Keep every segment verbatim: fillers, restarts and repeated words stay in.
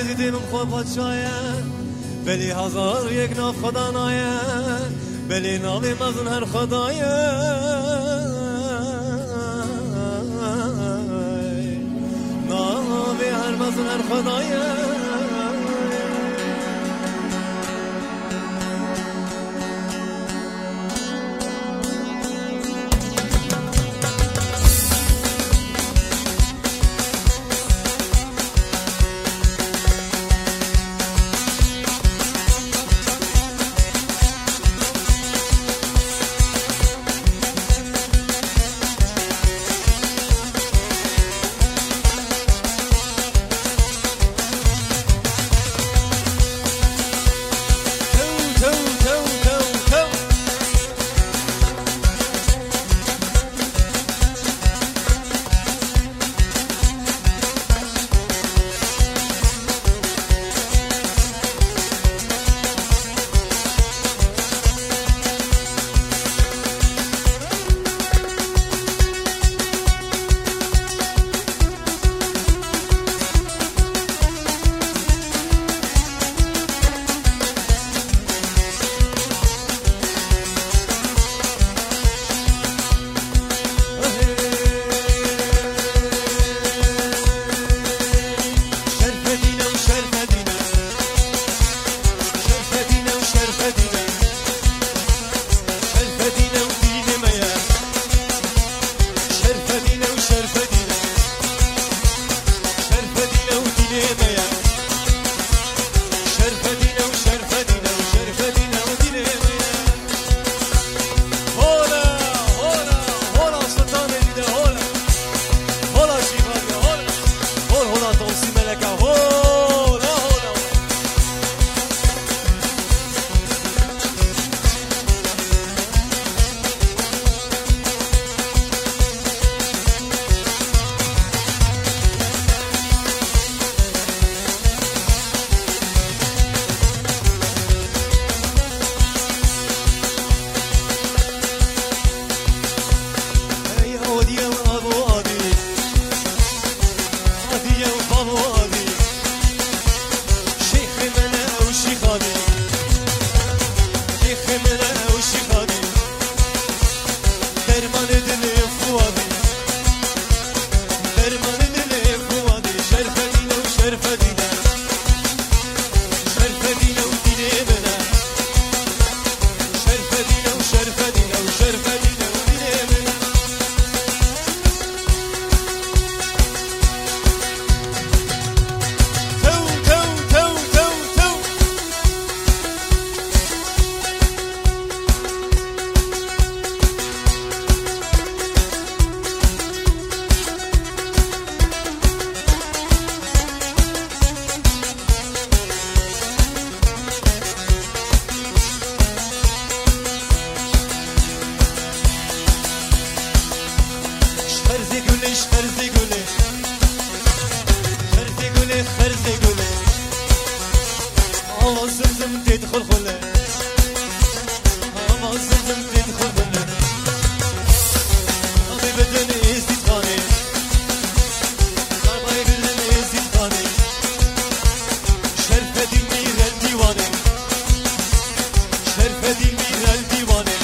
Didê min xwe paşa ye, belê hezar yek nav Xweda naye, belê navê mezin her Xweda ye. Navê her mezin her Xweda ye. Hola, hola, hola, Sultanê dide, hola. Hola Şîxanê, hola. Hol, hola, Tomsî Meleka, hola, hola. Ey odiye avo adi, adiye bavo adi. Şêxê me ne ew şîxanî. Şêxê me ne ew şîxanî. Dermanê dilê Fuadî. Dermanê dilê Fuadî. Şerfedîne û Şerfedîne. Şerfedîne û dilê min e. Şerfedîne û Şerfedîne û Şerfedîne û dilê min e. Tew, tew, tew, tew, tew. Xerzê gulê, xerzê gulê. Xerzê gulê, xerzê gulê. Awa zimzim tê dixulxule. Awa zimzim tê dixulxule. Navê bidin Êzîd Xanê. Navê bidin Êzîd Xanê. Şerfedîn Mîrel Dîwanê. Şerfedîn Mîrel Dîwanê.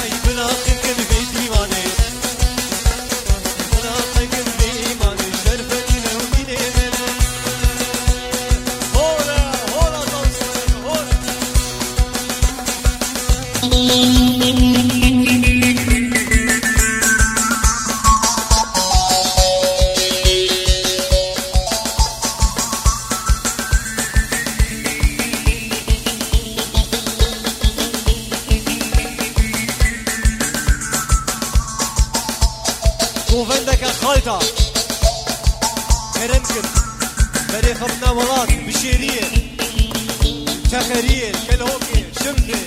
Ay bila xikin vê dîwanê. Bila xikin vê îmanê. Şerfedîn ew dînê min. Hora, hora, hora. Govendeke xalta kerem kir, berê xwe bide welat, bi şêriyê, çeqeriyê, kelhokê, şimdê.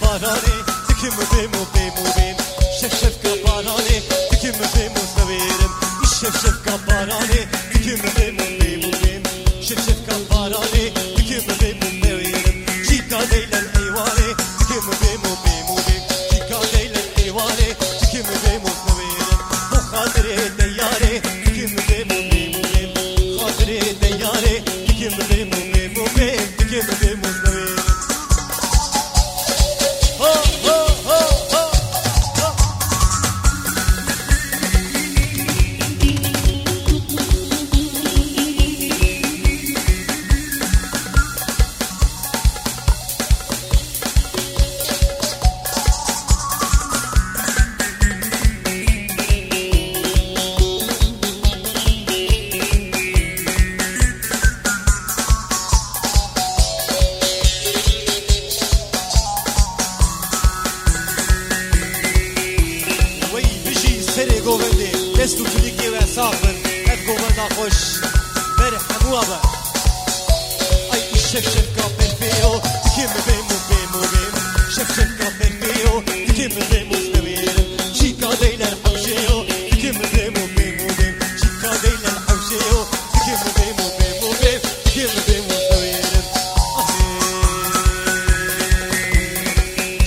Baranê, dikim bêm û bêm û bêm. Şef şefka baranê, dikim bêm û sewêrim. Şef şefka baranê, dikim bêm û bêm û bêm. Şef şefka baranê, dikim bêm û sewêrim. Çîka deylem eywanê, dikim bêm û bêm û bêm. Çîka deylem eywanê, dikim bêm û sewêrim. Bo xatirê deyarê, dikim bêm û bêm û bêm. Xatirê deyarê, dikim bêm û bêm û bêm. Dikim bêm û sewêrim. Wey bijî serê govendê, dest û bilikê we sax bin. Ev govenda xweş ber hemûa be. Ay şef şefka berfê yo, dikim bêm û bêm û bêm. Şef şefka berfê yo, dikim bêm û sewêrim. Çîka deyler hewşê yo, dikim bêm û bêm û bêm. Çîka deyler hewşê yo, dikim bêm û bêm û bêm. Dikim bêm û sewêrim. Ahê.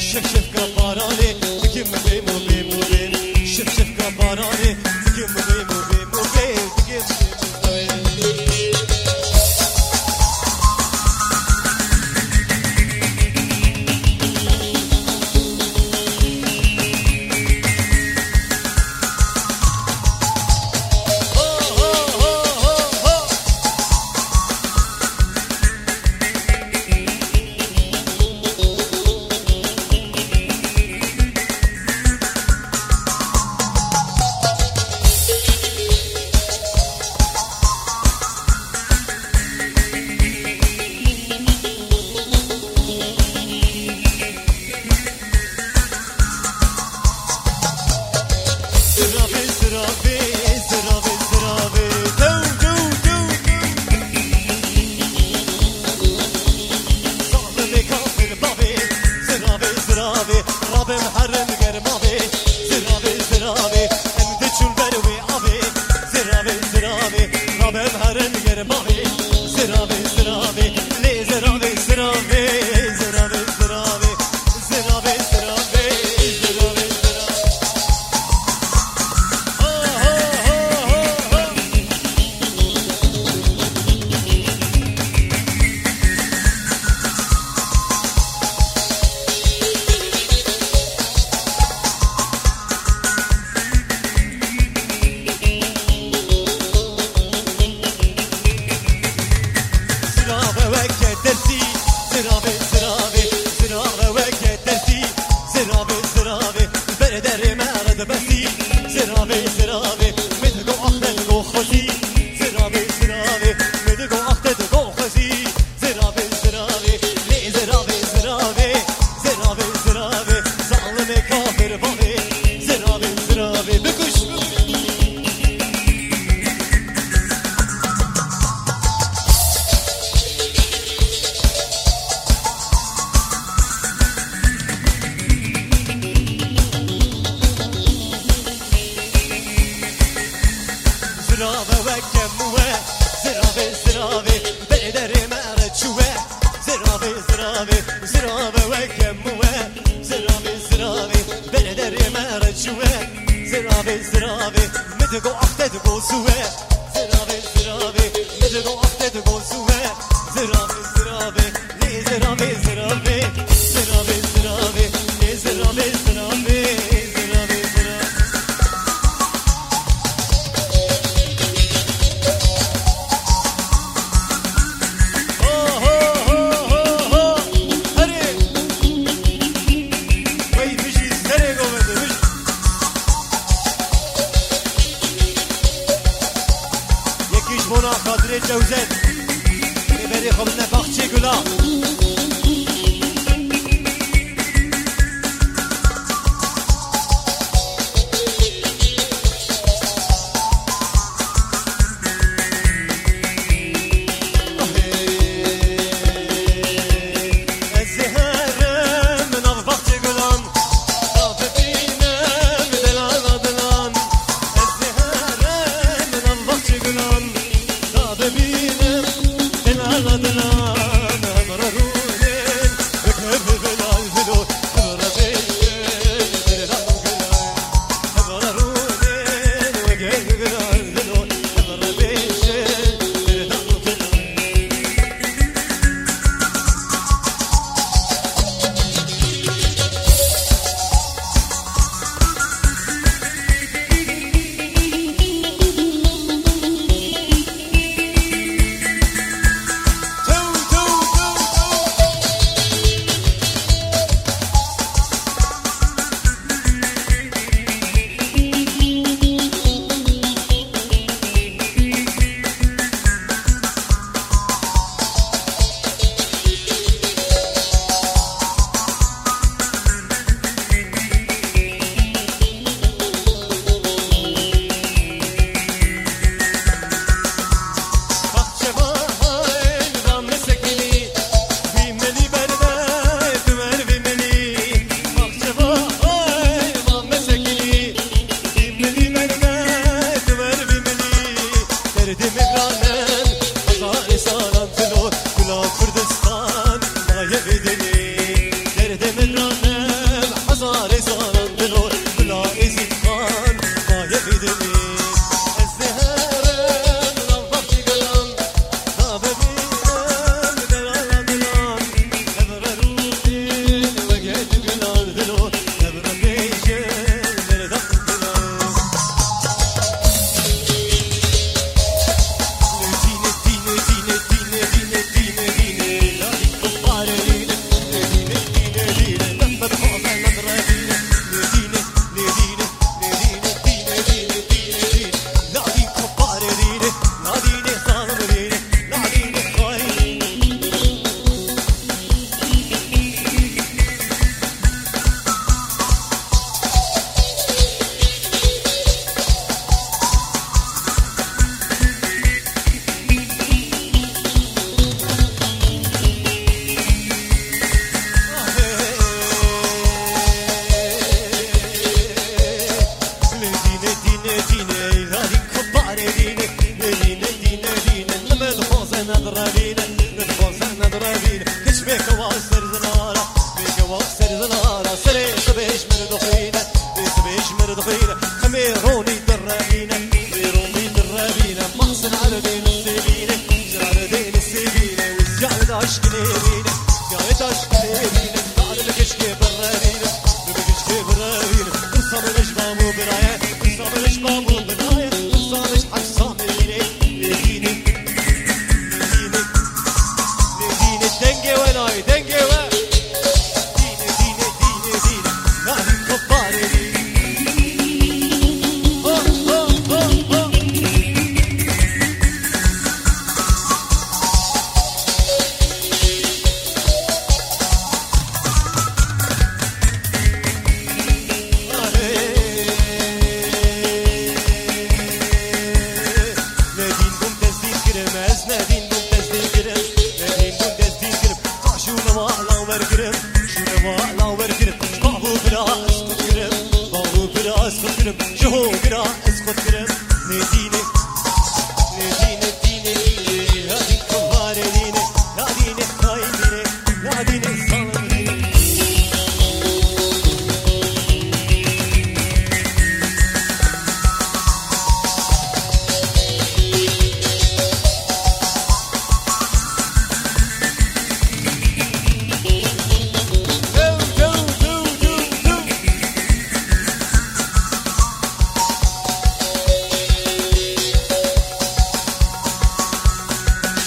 Şef şefka baranê, dikim bêm û bêm û bêm. Şef şefka baranê, dikim bêm û bêm û bêm. Dikim bêm û sewêrim. Ziravê, ziravê, ziravê, ziravê. Dew, dew, dew, dew. Zalimê kafir bavê. Ziravê, ziravê, rabem herin germavê. Ziravê, ziravê, em diçûn ber wê avê. Ziravê, ziravê, rabem herin germavê. Ziravê, ziravê, lê ziravê, ziravê, ziravê, ziravê. Ziravê, ziravê, ziravê, ziravê. Ho, ho, ho, ho, ho. Zirave weke dersî, zirave, zirave, zirave weke dersî, zirave, zirave, ber derê me re dibesî, zirave, zirave, min digo ax te digo xwezî, zirave, zirave, min digo ax te digo xwezî. Ziravê, ziravê, lê ziravê, ziravê, ziravê, ziravê, zalimê kafir bavê. Ziravê, ziravê, bikuş, bikuş. Zirave weke muwe, ziravê, ziravê, berê derê me re çûwe. Ziravê, ziravê, zirave weke muwe. Ziravê, ziravê, berê derê me re çûwe. Ziravê, ziravê, min digo ax te digo sûwe. Ziravê, ziravê, min digo ax te digo sûwe. Ziravê, ziravê, lê ziravê, ziravê. Ziravê, ziravê, lê ziravê, ziravê. Ziravê, ziravê. Ho, ho, ho, ho, ho. Herê. Wey bijî serê govendê, bijî. Yekî ji bona Xadirê Cewzet. Ê berê xwe bidine baxçê gula. Ez ê herim nav baxçê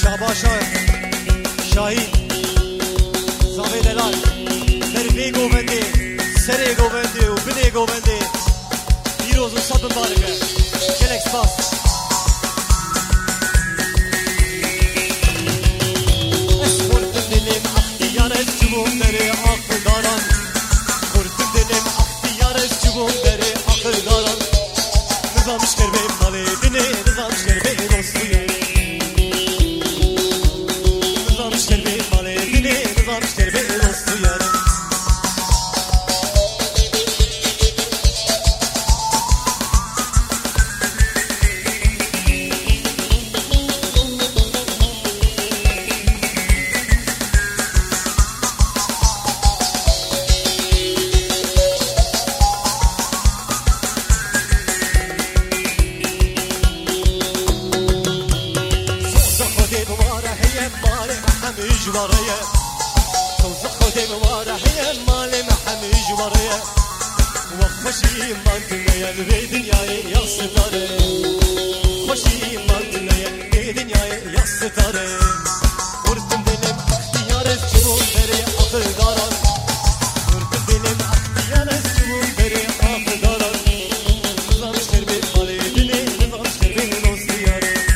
Şahbaşa Şahîn, Zavê Delal, ber vê govendê, serê govendê û binê govendê pîroz û sed mibarek be. Gelek spas. Ez xortim dilê me extiyar, ez çûbûm derê aqildaran. Xortim dilê me extiyar, ez çûbûm derê aqildaran. Nizam şker bê malê dinê, nizam şker bê dostiyê. Nizam şker bê malê dinê, nizam şker bê dostiyê. Ji we re ye, tozix xwedê bi we re heye, malê me hemî ji we re ye. We xweşî man tune ye, li vê dinyayê ya sitar e. Xweşî man tune ye, vê dinyayê ya sitar e. Vurdim dilim extiyar ez, çûm berê axildaran. Vurdim dilim extiyar ez, çûm berê axildaran. Nizam şerbê malê dinê, nizam şerbê dostiyar e.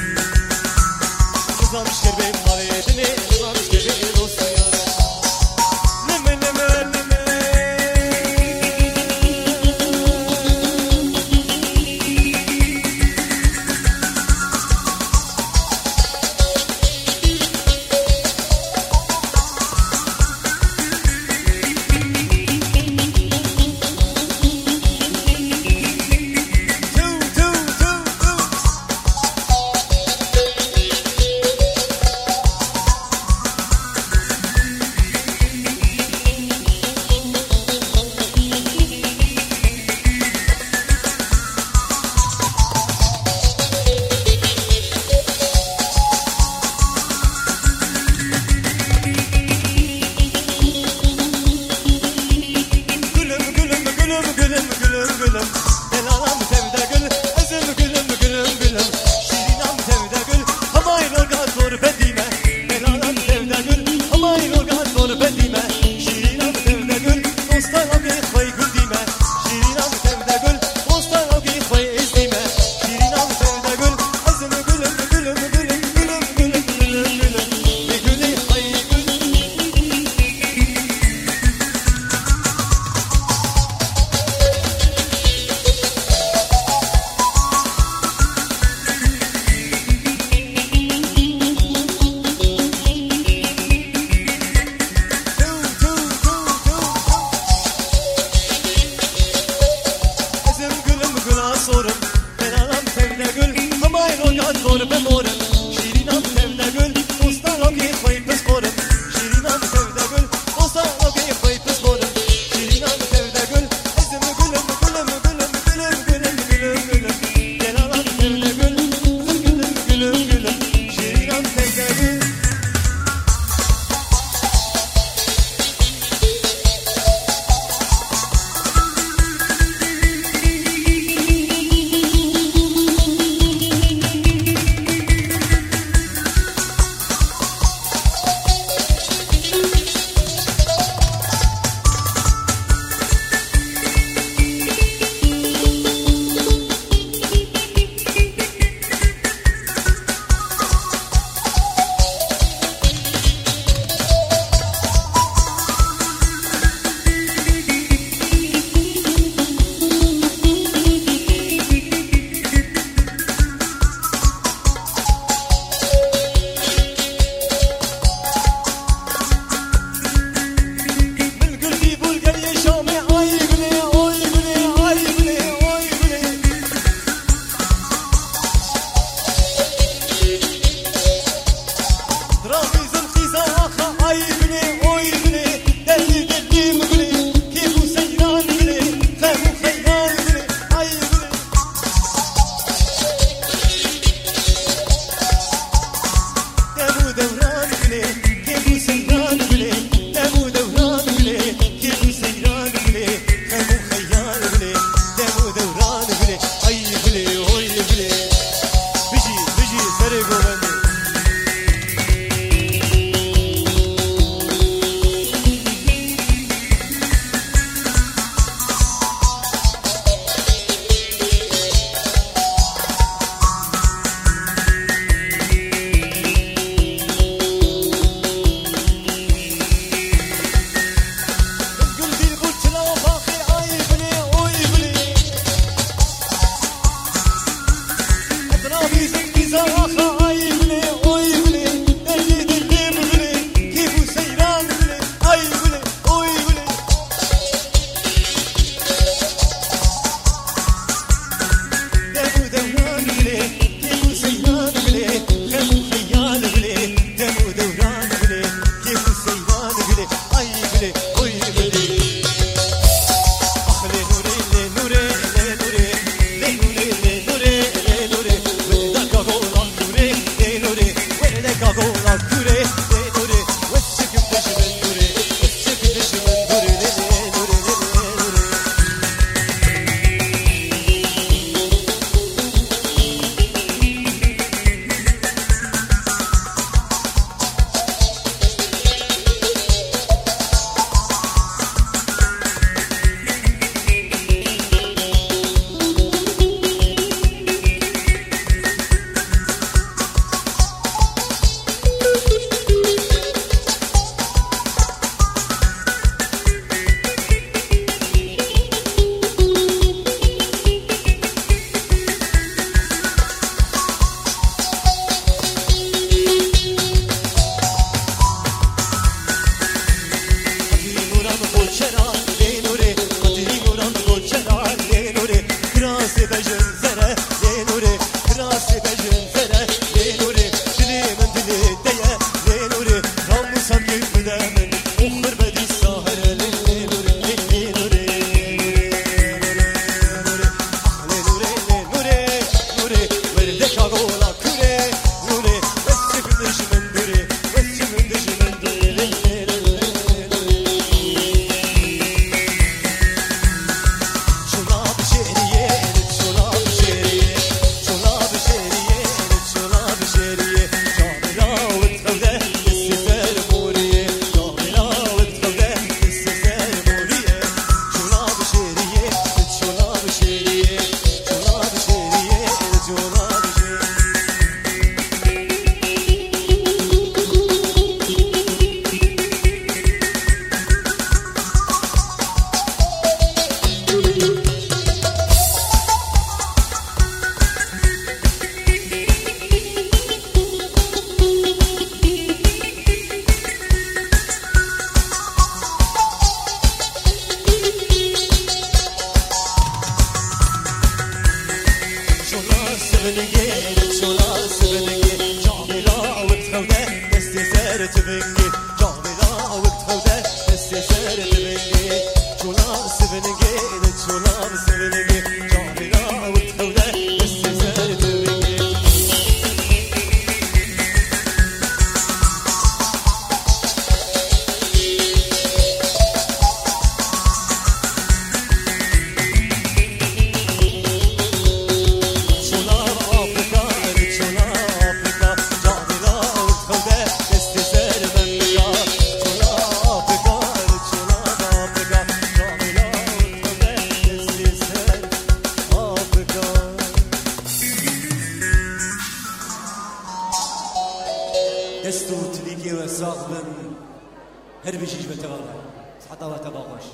Gülüm, gülüm, gülüm, gülüm, gülüm, gülüm. Delalam tevde gül, ezim gülüm, gülüm, gülüm. Şîrînam tevde gül, hemay roga zor bedîme. Delalam tevde gül, hemay roga zor bedîme. Şîrînam tevde gül, dostan ogê xwey gul dîme. Şîrînam tevde gül, dostan ogê xwey ez dîme. Şîrînam tevde gül, ezim gülüm, gülüm, gülüm, gülüm, gülüm, gülüm, gülüm. Ê gulê xwey gul. Ezim gülüm gula sorim, delalam tevde gül, hemay roga zor be morim. Şîrînam tevde gül, dostan rokê xwey pisporim. Şîrînam tevde gül, dostan rokê xwey pisporim. Şîrînam tevde gül, ezim gülüm, gülüm, gülüm, gülüm, gülüm, gülüm, gülüm. Delalam tevde gül, gülüm, gülüm, gülüm. Şîrînam tevde gül. Min gul dî bû li gel yê Şamê, ay gulê, oy gulê, ay gulê, oy gulê. Rabîzin qîza axa, ay gulê, oy gulê, derdî derdî min gulê, kêf û seyran gulê, xem û xeyran gulê, ay gulê. Dem û dewran gulê, kêf û seyran gulê, dem û dewran gulê, kêf û seyran gulê, xem û xeyran gulê, dem û dewran gulê, ay gulê, oy gulê. Bijî, bijî serê govendê. Tivingî, çavêla wek tewde, destê ser tivingî. Çûna sivingî, çûna sivingî, çavêla wek tewde, destê ser tivingî. Dest û tilîkê we sax bin. Her bijî ji we teva be. Siheta we teva xweş.